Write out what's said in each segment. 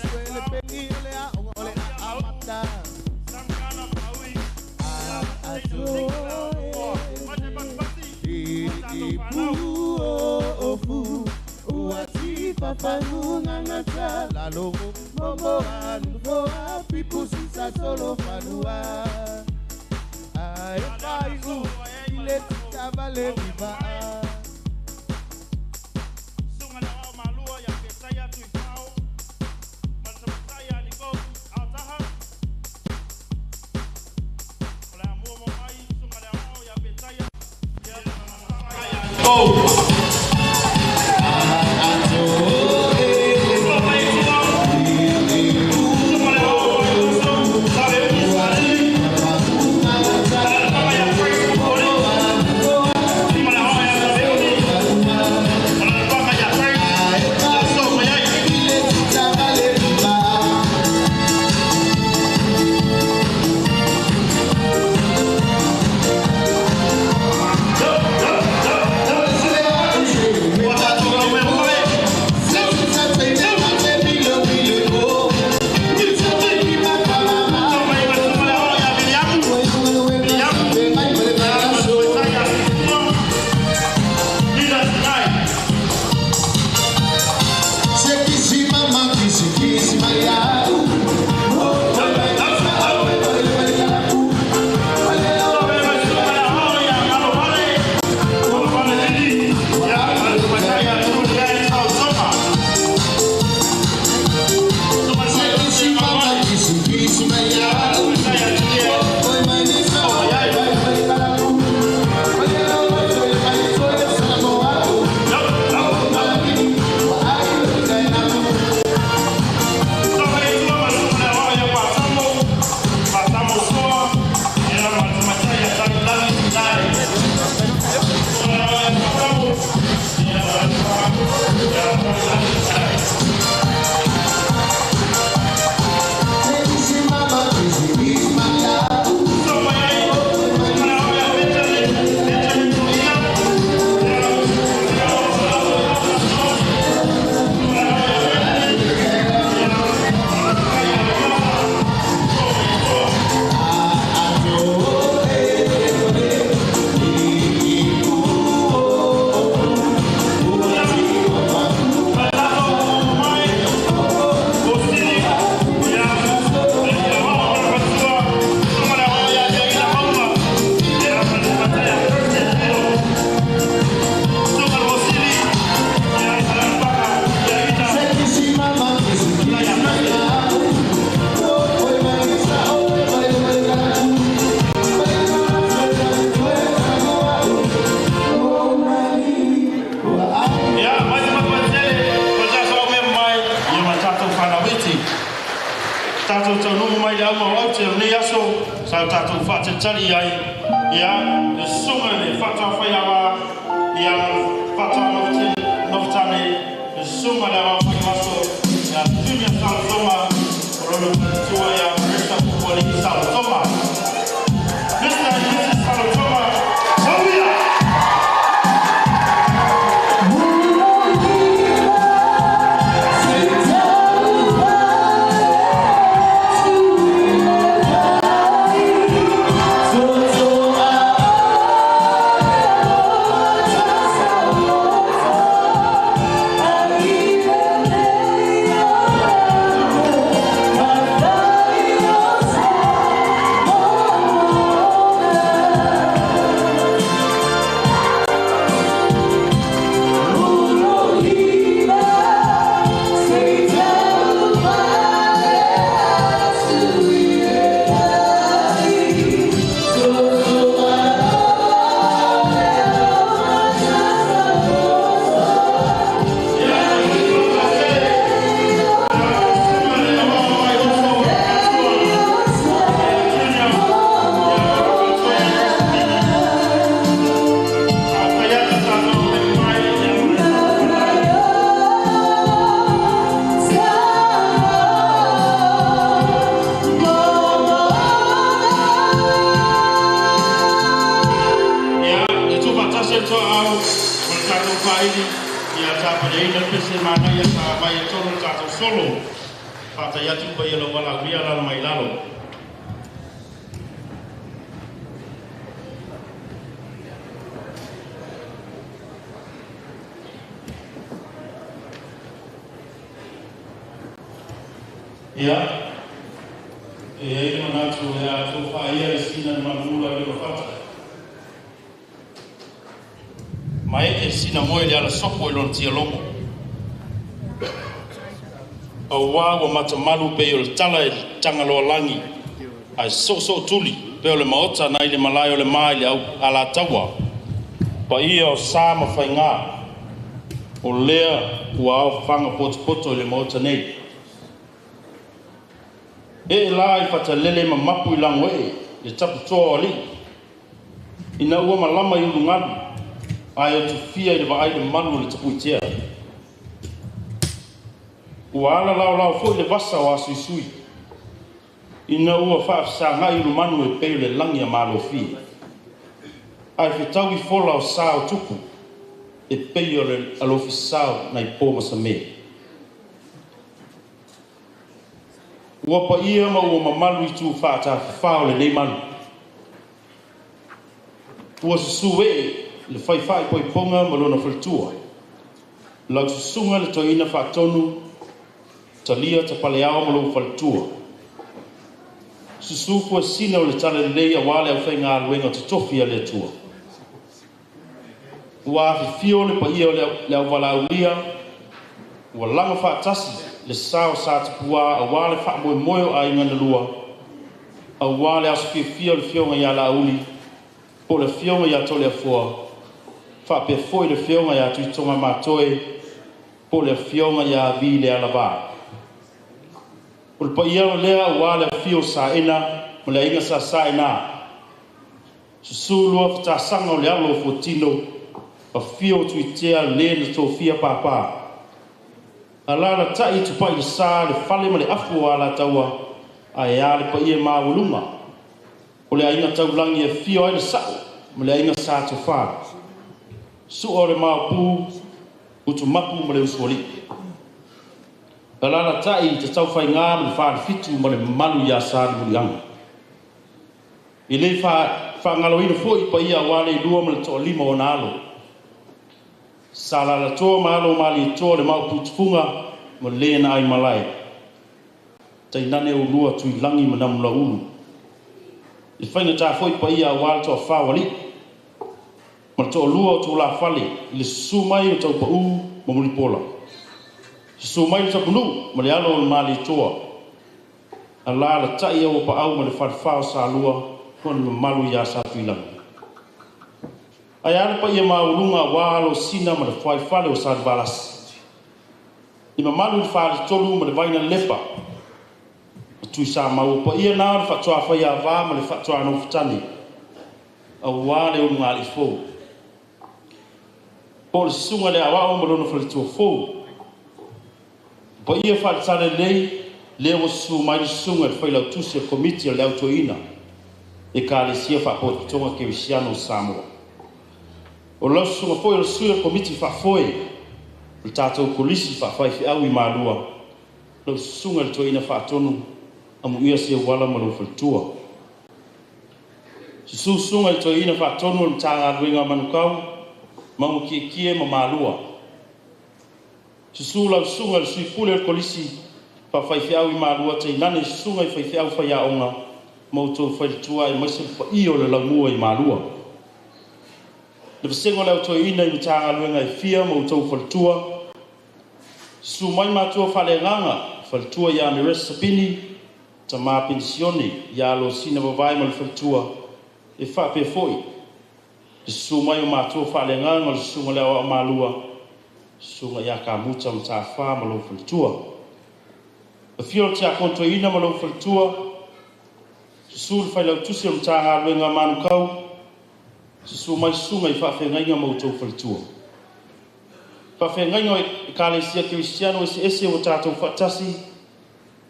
I Faafetai atu i le paia o le auvalaaulia, alaala mai lalo Ia, e i ai le manatu o le a tofa ia le sina na manumula i le fata. Ma ee sina moe le ala sopo i lona tialogo. Auā ua matamalu pei o le tala i le Tagaloalagi, ae soosootuli pei o le maota nai le malae o le ma i le Alataua, paia o sa ma faiga, o lea ua aofaga potopoto i le maota nei. Ee la i Fatalele ma mapu i Lagoee le taputoa o alii, ina ua malama i ulugalu, ae otufia i le vaai le malu o le Tapuitea. Ua ala laolao foi le vasa o asuisui, ina ua faafesagai ulumanu e pei o le lagi a Malofie, ae fetaui fola o sa o tupu e pei o le alofisao nai po masame. Ua paia ma ua mamalu itu faatafafa o lenei malu. Ua susu ee le fai faaipoipoga ma lona faletua, lau susuga le toeaina faatonu Talia Tapaleao ma lou faletua. Susu fuesina o le talalelei auā le aufaigaluega totofi a le Atua. Ua afifio le paia o le auvalaaulia, ua lago faatasi le sa o Satapuā aua le faamoemoe o aiga na lua, aua le aso fiafia o le Afioga ia Laauli po o le Afioga ia Toleafoa, faapea foi le Afioga ia Tuitogamatoe po o le Afioga ia Avi Lealavā. O le paia lea aua le afio o Saena ma le aiga sa Saena, susu Luafatasaga o le alo o Fuatino, afio Tuitea le na tofia papa, alaalatai Tupai le Sa, le fale ma le afu o Alataua, ae a le paia maualuga o le aiga taulagi e afio ai le Sa'o ma le aiga Sa Tofa, Sua o le Maopu, Utumapu ma le Usoalii, alaalatai Tataufaiga ma le Falefitu ma le mamalu ia Salemuliaga. E le faagaloina foi paia aua le lua ma le toalima o ona alo, Sa Alalatoa ma alo o Malietoa, le Maopu Tufuga ma le na aimalae, tainane oulua Tuilagi ma Namulauulu. E faigata foi paia aua le toafa o alii ma le toalua o tulafale i le susu mai o Taupau ma Mulipola, susu mai le Tapunuu ma le alo o le Malietoa, alaalatai Auapaau ma le falefa o Salua ma le mamalu ia Satuilagi. Ae a le paia maualuga aua Alosina ma le fuaifale o Salevalasi, i mamalu i le faletolu ma le Vainalepa ma Tuisamau. O paia na o le faatoafaiava ma le faatoanofotane aua le ulugalii fou po o le susuga i le Aoao ma lona faletua fou. O paia faale-Talalelei lea ua susu mai le susuga i le Failautusi o le Komiti o le Au Toeaina Ekalesia Faapotopotoga Kerisiano o Samoa. O lau susuga foi o le sui o le Komiti Faafoe o le tatou Kolisi Faafaifeau i Malua, lau susuga i le Toeaina Faatonu Amuia Seuala ma lou faletua. Susu susuga i le Toeaina Faatonu o le Matagaluega a Manukau, Maugakiekie ma Malua. Susu lau susuga i le Sui Pule o le Kolisi Faafaifeau i Malua, tainane susuga i faifeau faiaoga ma outou faletua, aemaise le paia o le laumua i Malua. Le vasega o le Au Toeaina i Matagaluega e fia ma outou faletua. Susu mai matua faaleagaga, faletua ia Meresa Sapini, tama penisione ia Alosina Vavae ma le faletua, e faapea foi le susu mai o matua faaleagaga o le susuga i le Aoao Malua, susuga ia Kamuta Matafa ma lou faletua. Afio le Tiakono Toeaina ma lou faletua, susu le Failautusi o le Matagaluega a Manukau, susu mai susuga i faafeagaiga ma outou faletua. Faafeagaiga o Ekalesia Kerisiano eseese ua tatou faatasi,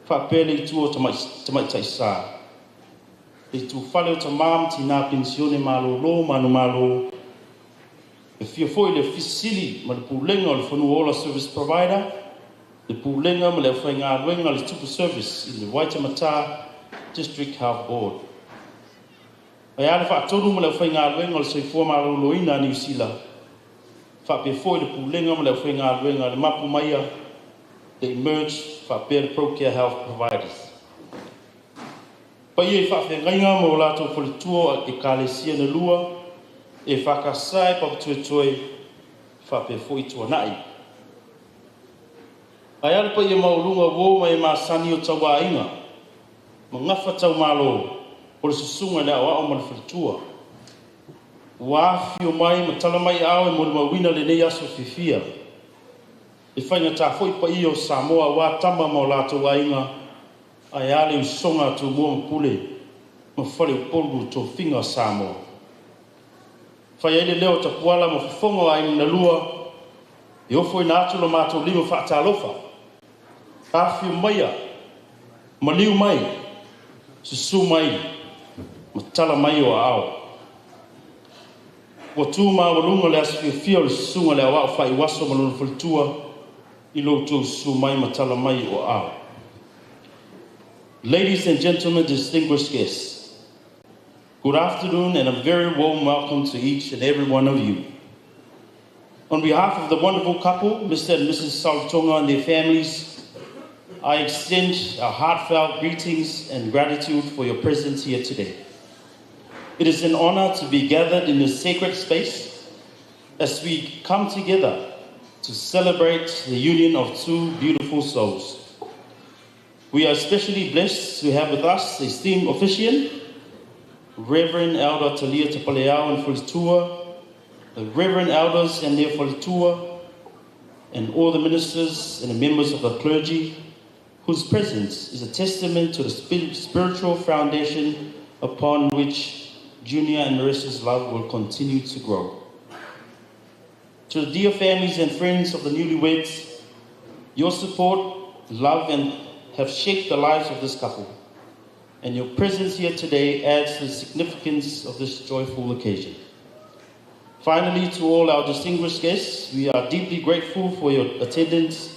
faapea le itu o Tamaitai Sa, le itufale o tama ma tina penisione malolo manumalo. Afio foi le Ofisa Sili ma le Pulega o le Fanua Ola Service Provider. Le Pulega ma le aufaigaluega a le Super Service i le Waitematā District Health Board. Ae a le faatonu ma le aufaigaluega o le Soifua Maloloina a Niu Sila, faapea foi le Pulega ma le aufaigaluega le Mapu Maia, le Emerge, faapea le Procare Health Providers. Paia i faafeagaiga ma o latou faletua o ekalesia na lua, EFKS e Papatoetoe, faapea foi Tuanai. Ae a le paia maualuga o uo ma e masani o tauaiga, ma gafa taumalo o le susuga i le aoao ma le faletua. Ua afifio mai ma tala mai aao e molimauina lenei aso fiafia. E faigata foi paia o Samoa aua Tama ma o latou aiga, ae a le usoga a Tumua ma Pule ma Faleupolu o tofiga o Samoa. Fai ai le leo o Tapuala ma fofoga o aiga na lua, e ofoina atu lo matou lima faatalofa. Afifio maia, maliu mai, susu mai, ma tala mai o aao. Ua tu maualuga le aso fiafia o le susuga i le aoao faaiuaso ma lona faletua i lo outou susu mai ma tala mai o aao. Ladies and gentlemen, distinguished guests, good afternoon and a very warm welcome to each and every one of you. On behalf of the wonderful couple, Mr. and Mrs. Salutonga and their families, I extend our heartfelt greetings and gratitude for your presence here today. It is an honor to be gathered in this sacred space as we come together to celebrate the union of two beautiful souls. We are especially blessed to have with us esteemed officiant, Reverend Elder Talia Tapaleao and Faletua, the Reverend Elders and their Faletua, and all the ministers and the members of the clergy, whose presence is a testament to the spiritual foundation upon which Junior and Marissa's love will continue to grow. To the dear families and friends of the newlyweds, your support, love, and have shaped the lives of this couple. And your presence here today adds to the significance of this joyful occasion. Finally, to all our distinguished guests, we are deeply grateful for your attendance.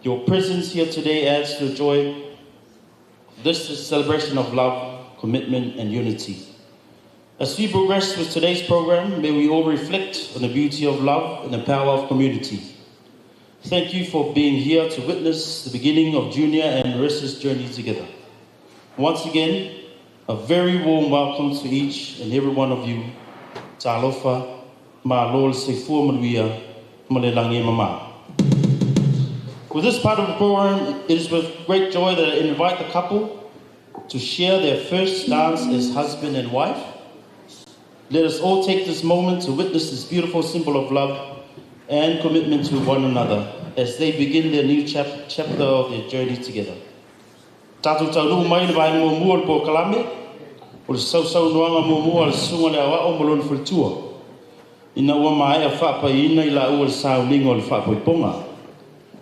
Your presence here today adds to the joy. This is a celebration of love, commitment, and unity. As we progress with today's program, may we all reflect on the beauty of love and the power of community. Thank you for being here to witness the beginning of Junior and Marissa's journey together. Once again, a very warm welcome to each and every one of you. Talofa, malo le soifua manuia, ma le lagi e mama. With this part of the program, it is with great joy that I invite the couple to share their first dance as husband and wife. Let us all take this moment to witness this beautiful symbol of love and commitment to one another as they begin their new chapter of their journey together. Tatou taunuu mai le vaega muamua o le polokalame, o le sausaunoaga muamua a le susuga i le aoao ma lona faletua. Ina ua maea faapaiina i laua i le sauniga o le faapoipoga.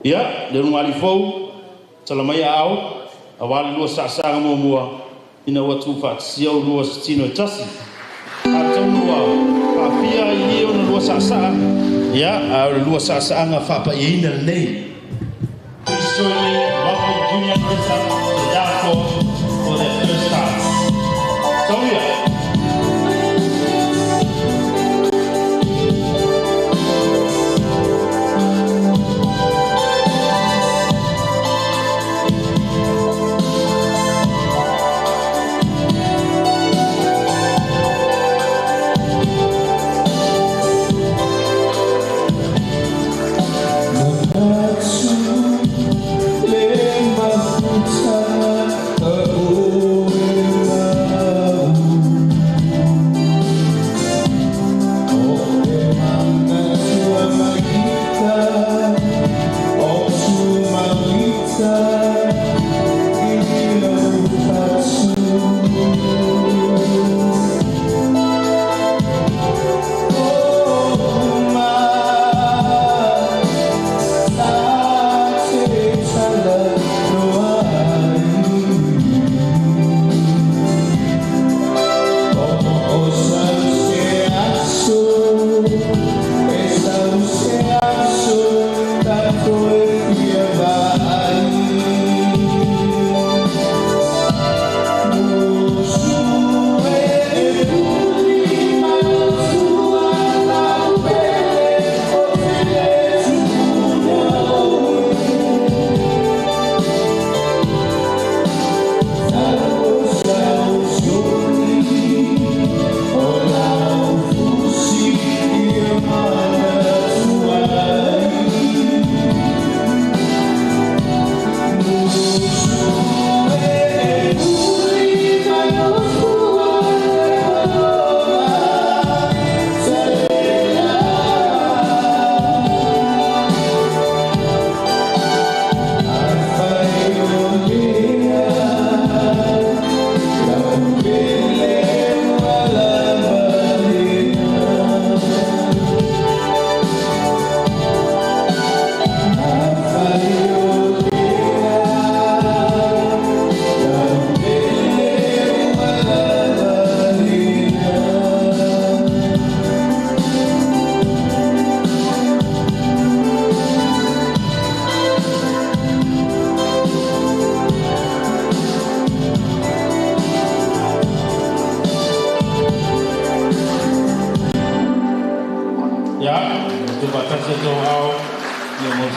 Ia, le ulugalii fou, tala mai aao, aua le lua saasaaga muamua, ina ua tuufaatasia ulua o se tino e tasi. Atonu ua faafia ai i ona lua saasaa, ia, a o le lua saasaaga faapaiaina lenei. Please join me in welcoming Junior and Marissa to the dance floor for their first dance. Tauia! Manatu le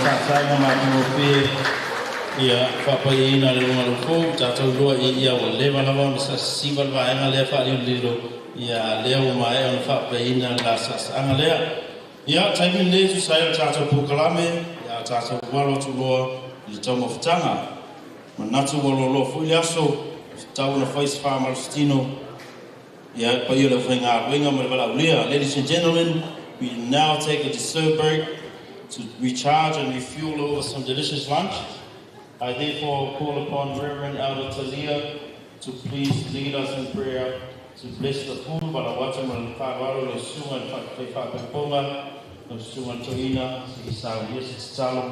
Sa'asa'aga matagofie ia faapaiaina le luga lofou tatou lua i ia ua leva lava ona sasisiva le vaega lea faalilolilo ia a lea ua maea ona faapaiaina le la sa'asa'aga lea. Ia taimi lenei tusa ai o le tatou polokalame ia tatou alo atu loa i le taumafataga manatu ua loaloa foi le aso tatau ona fai se faamalositino ia le paia o le aufaigaluega ma le valaaulia. Ladies and gentlemen, we now take a dessert break to recharge and refuel over some delicious lunch. I therefore call upon Reverend Elder Talia to please lead us in prayer to bless the food, valaau atu ma le faaaloalo le susuga i le faapepoga lau susuga i le toeaina se i saunia se tatalo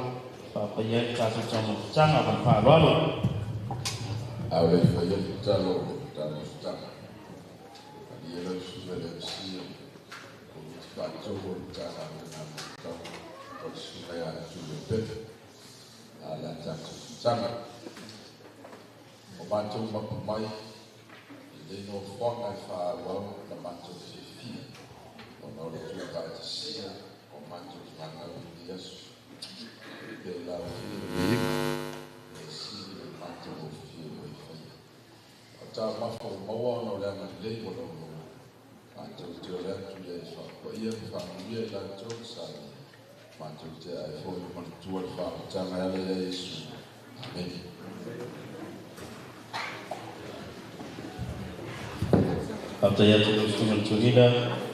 faapaia ai le tatou taumafataga ma le faaaloalo. A o le faia le tatalo o le taumafataga, malie lau susuga i le MC o le Komiti Faatonu o le Matagaluega a Matatau o le susuga ia Tuilepepe a le a tatou fitaga. O matou mapu mai i lenei nofoaga e faaauau na matou fiafia ona o le tuufaatasia o matou fanau i lenei aso. Pe laofia le viiga, e sili le matagofie ua e faia. O taumafa ua maua ona o le agalelei ua lauloa. Matou te ole atu ia e faapaia ma faamanuia i latou na salia. Matou te ae foi ma le tua le faamatanga e ala ia Iesu. Amene. Faafetai atu i lau susuga i le toeaina,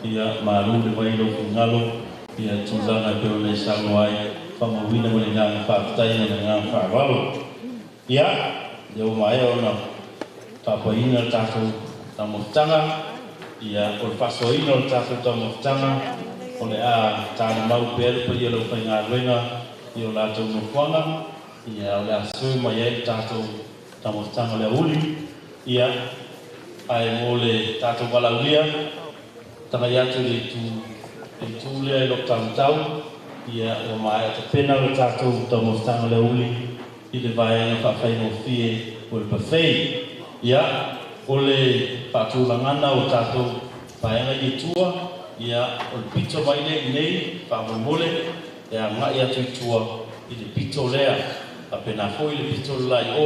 ia malu le vai i lou finagalo, ia tulaga e pei ona e saunoa ai, faamauina ma le agaga faafetai ma le agaga faaaloalo. Ia, lea ua maea ona faapaina le tatou taumafataga, ia, o le faasoaina o le tatou taumafataga, o le a talimau pea le paia o le aufaigaluega i o latou nofoaga, ia, o le a serve mai ai le tatou taumafataga o le aoauli, ia, ae mo le tatou valaaulia, tagai atu i le itu, le itu lea i lou taumatau, ia, ua maea tapena le tatou taumafataga o le aoauli i le vaega faafaigofie o le buffet. Ia, o le faatulagana o tatou vaega i tua, ia, o le pito mai lea i inei, faamolemole, e agai atu i tua i le pito lea. Faapena foi le pito le la i o,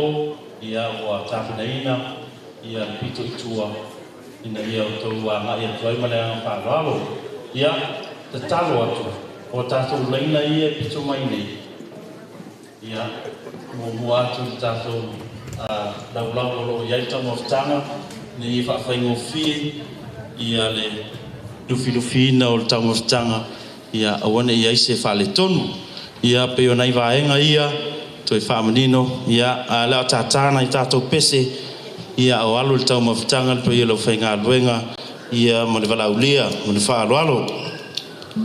ia, ua tapenaina ia le pito i tua ina ia outou agai atu ai ma le agaga faaaloalo. Ia, tatalo atu, o tatou laina ia e pito mai nei, ia, muamua atu le tatou laulau o lo o i ai le taumafataga, ina ia faafaigofie ia le lufilufiina o le taumafataga, ia aua ne i i ai se faaletonu. Ia, pei o nai vaega ia toe faamanino, ia, a o le a tātā nai tatou pese, ia o alo le taumafataga le paia o le aufaigaluega, ia ma le valaaulia ma le faaaloalo. Can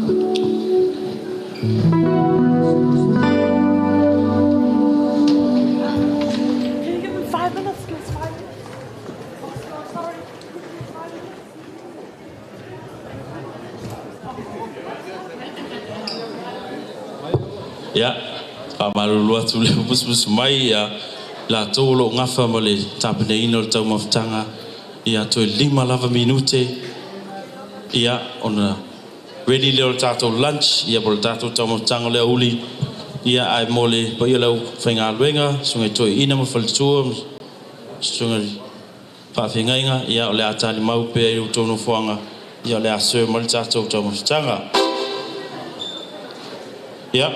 you give them 5 minutes? Give us 5 minutes. Oh, sorry. 5 minutes. Ia, faamalulu atu le pusupusu mai ia latou o loo gafa ma le tapenaina o le taumafataga, ia toe 5 lava minute ia ona ready lea o le tatou lunch ia po o le tatou taumafataga o le aoauli. Ia ae mo le paia o le aufaigaluega, susuga i toeaiina ma faletua, susuga i faafeagaiga, ia o le a talimau pea i outou nofoaga, ia o le a serve mai le tatou taumafataga. Ia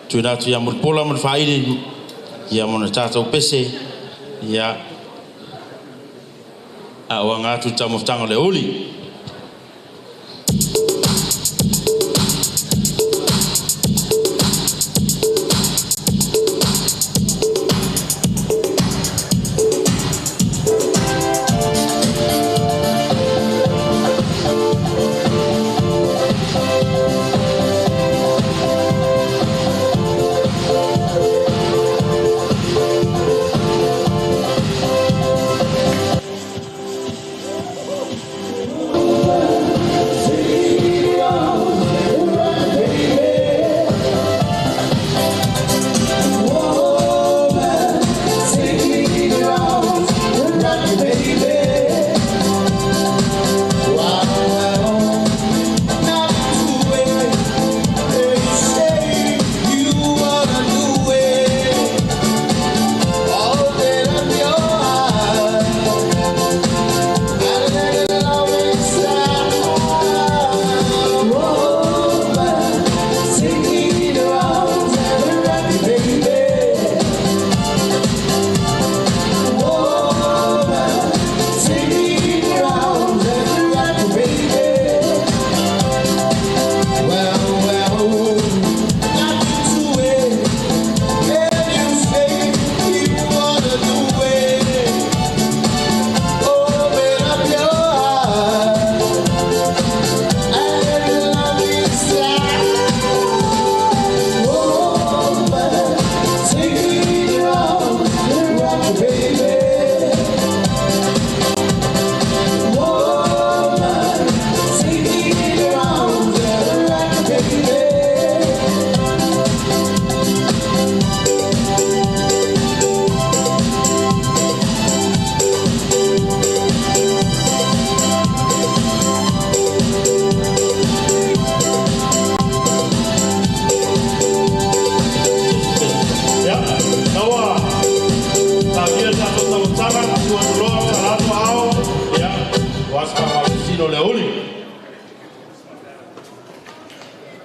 tuuina atu ia Mulipola ma le Faaili ia mo le tatou pese ia a o aga atu le taumafataga o le aoauli. Ia, ua tafia le tatou taumataga, tuatuloa talaatu aao. Ia, ua se faamalositino i le aoauli.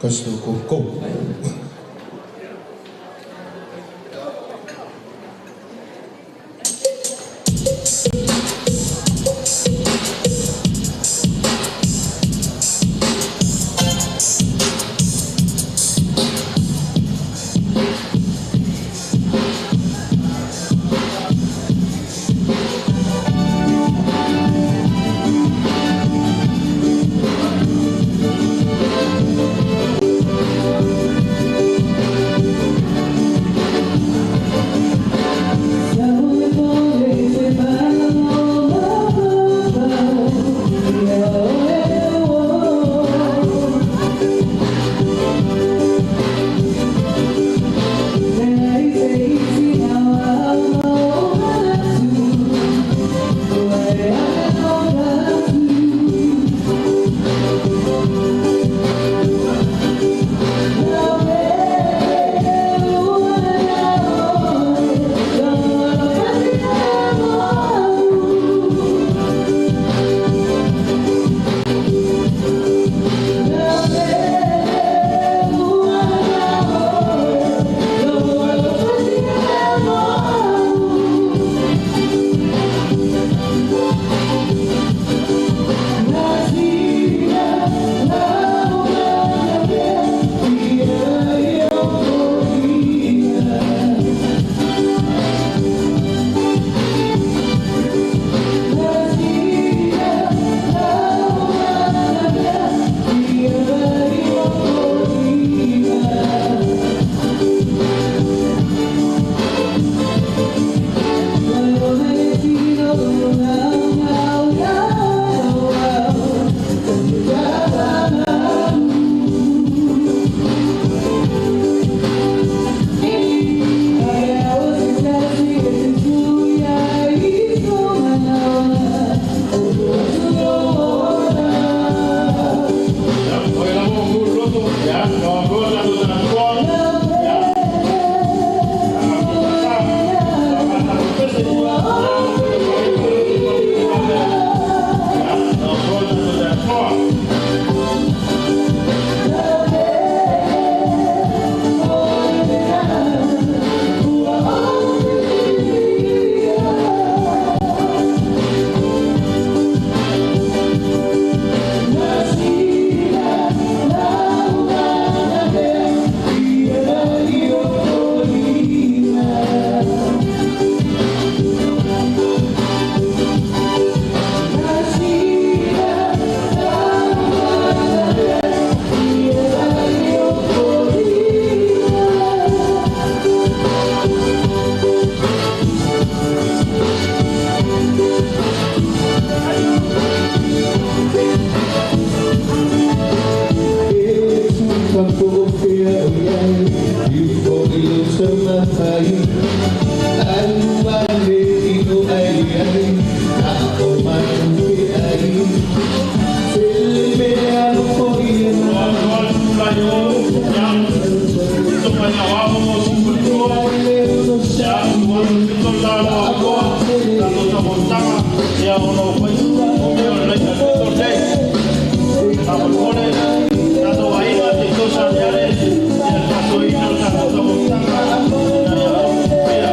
Go, go, go. Ia, o e lava ua gulu loto. Ia, na ua tatou tagatoa. Ia, ia, na ua tatou tagatoa. Loa le tula'i o, ia, susuga i aoao mo siufulitua. Ia, 27 le aloa tatou taumafataga. Ia, ona ua fai o mea o le laina le 7 nei. Faamolemole tatou aiga se i fesoasoani ane ia le faasoaina o le tatou taumafataga ina ia faia.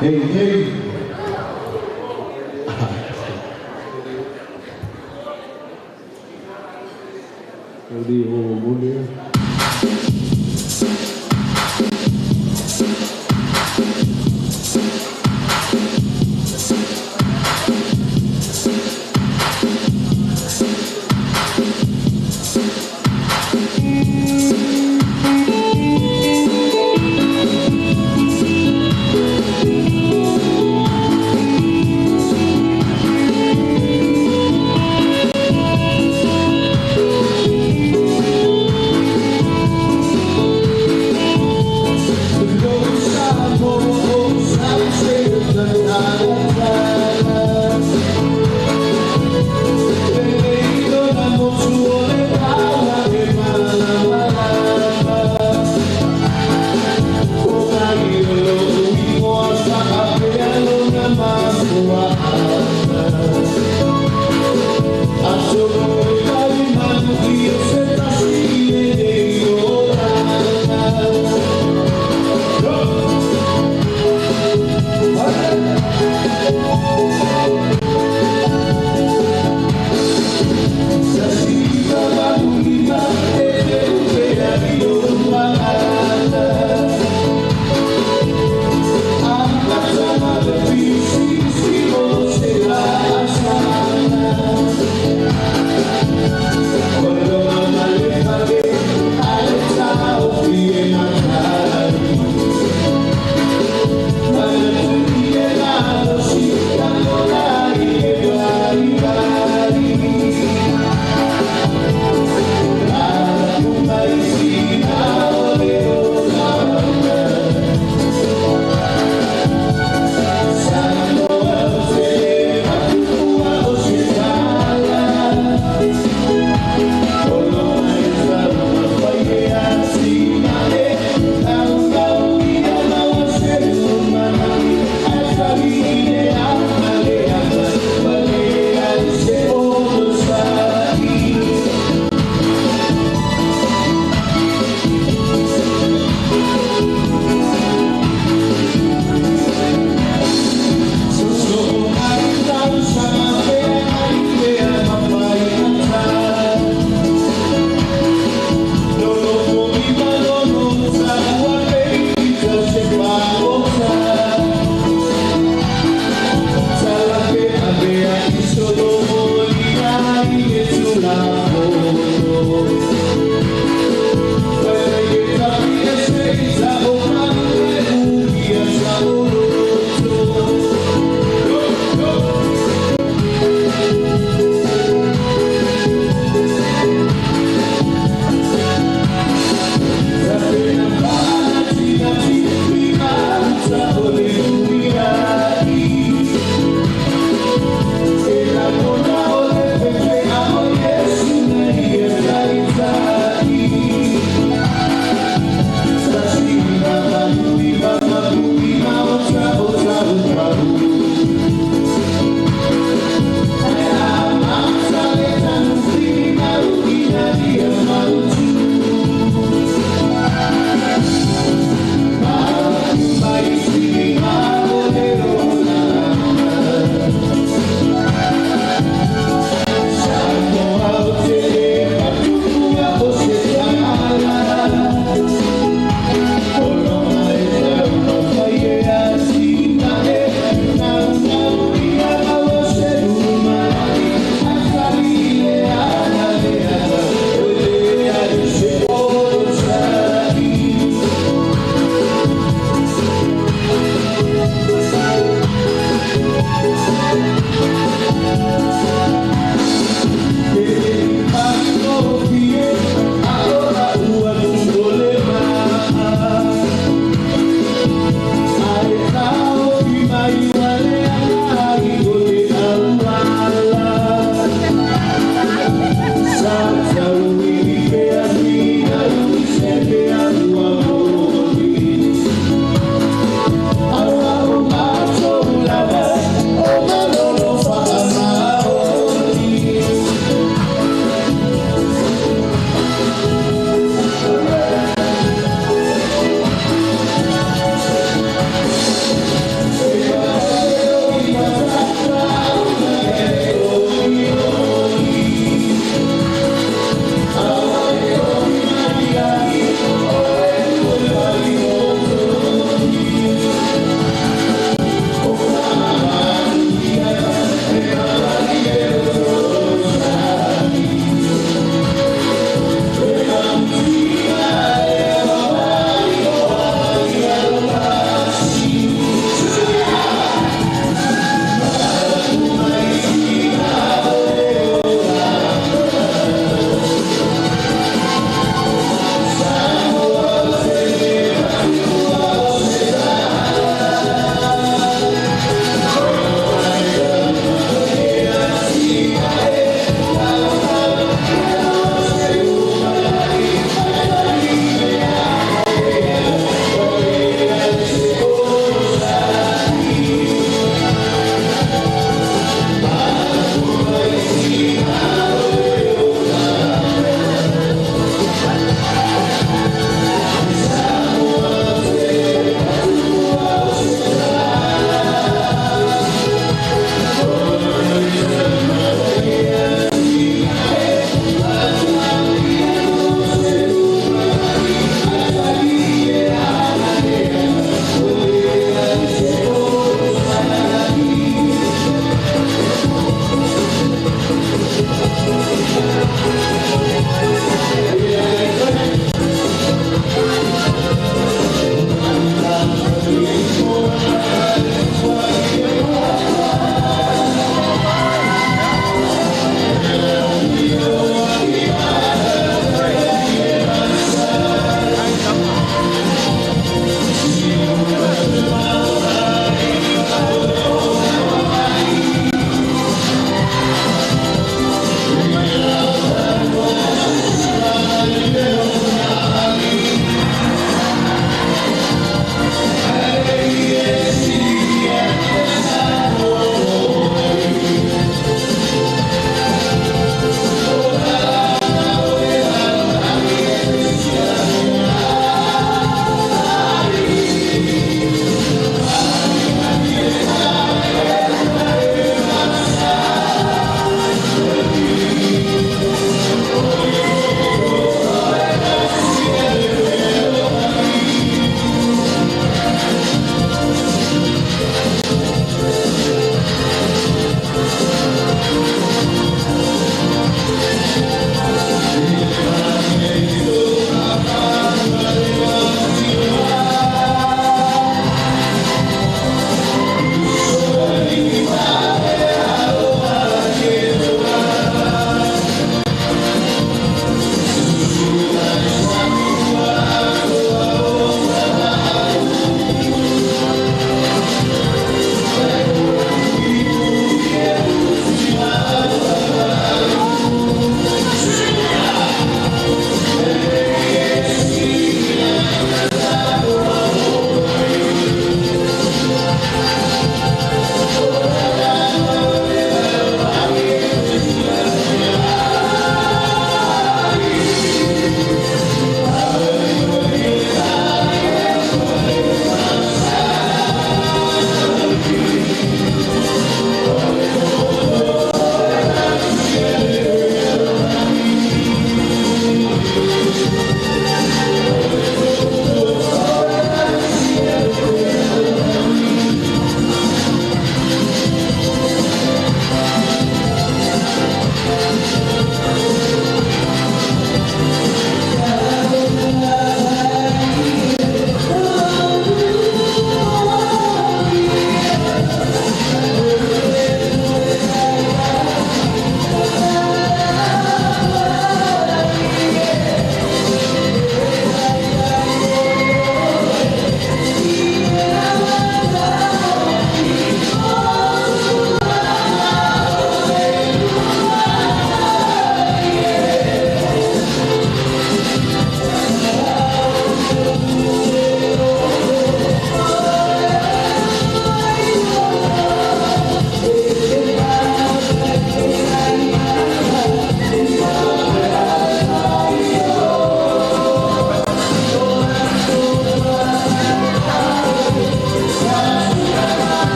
Hey, hey.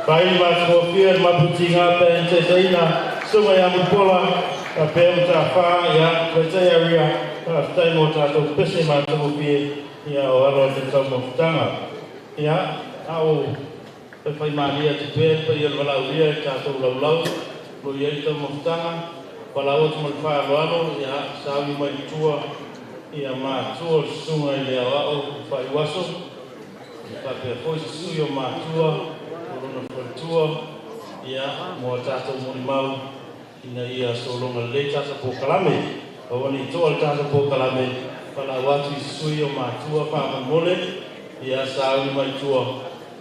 Faaili matagofie le maputiga pe taitaiina susuga ia Mulipola faapea Matafā ia Taitai Aria. Faafetai mo tatou pese matagofie ia o alo o le taumafataga ia a o faifaimalie atu pea le paia o le valaaulia i tatou laulau lo i ai taumafataga valaau atu ma le faaaloalo ia sauni mai i tua ia matua o le susuga i le aoao faaiuaso faapea foi se sui o matua o lona faletua ia mo a tatou molimau ina ia sologa lelei tatou polokalame. Aua nei to'a le tatou polokalame. Valaau atu i sui o matua faamolemole ia sauni mai tua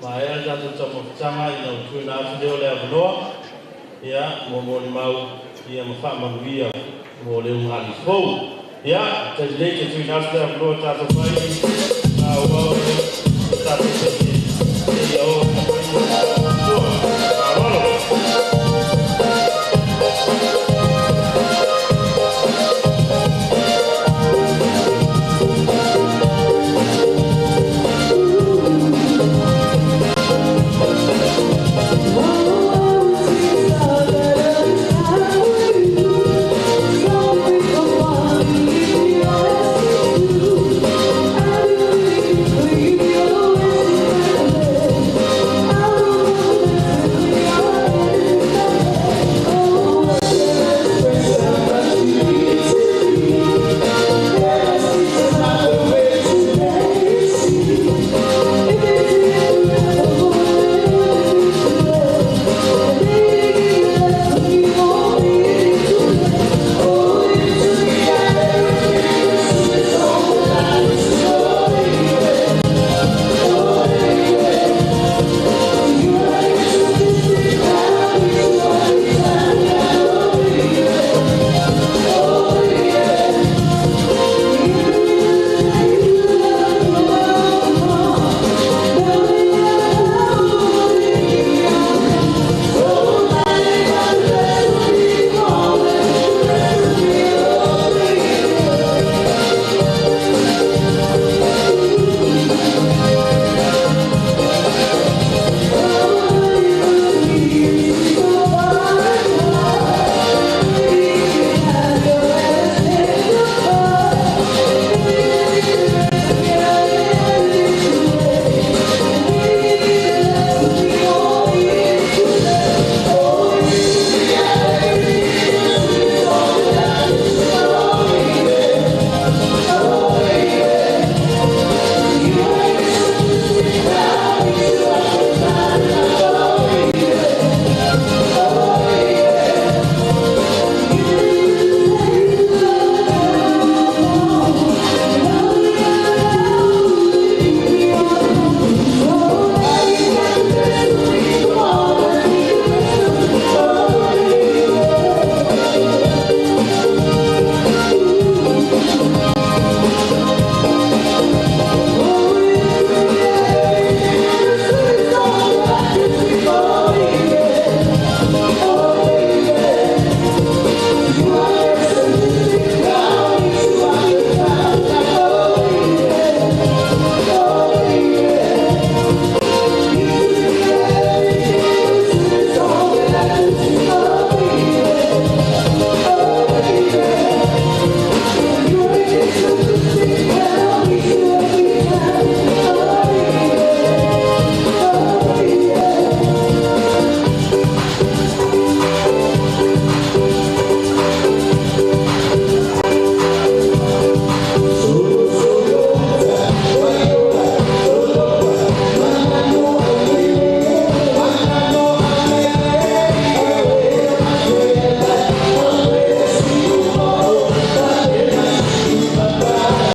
maea le tatou taumafataga ina ua tuuina atu lea o le avanoa ia mo molimau ia ma faamanuia mo le ugalifu fou. Ia tailelei te tuuina atu le avanoa tatou fai faaauau le tatou pese seia oo.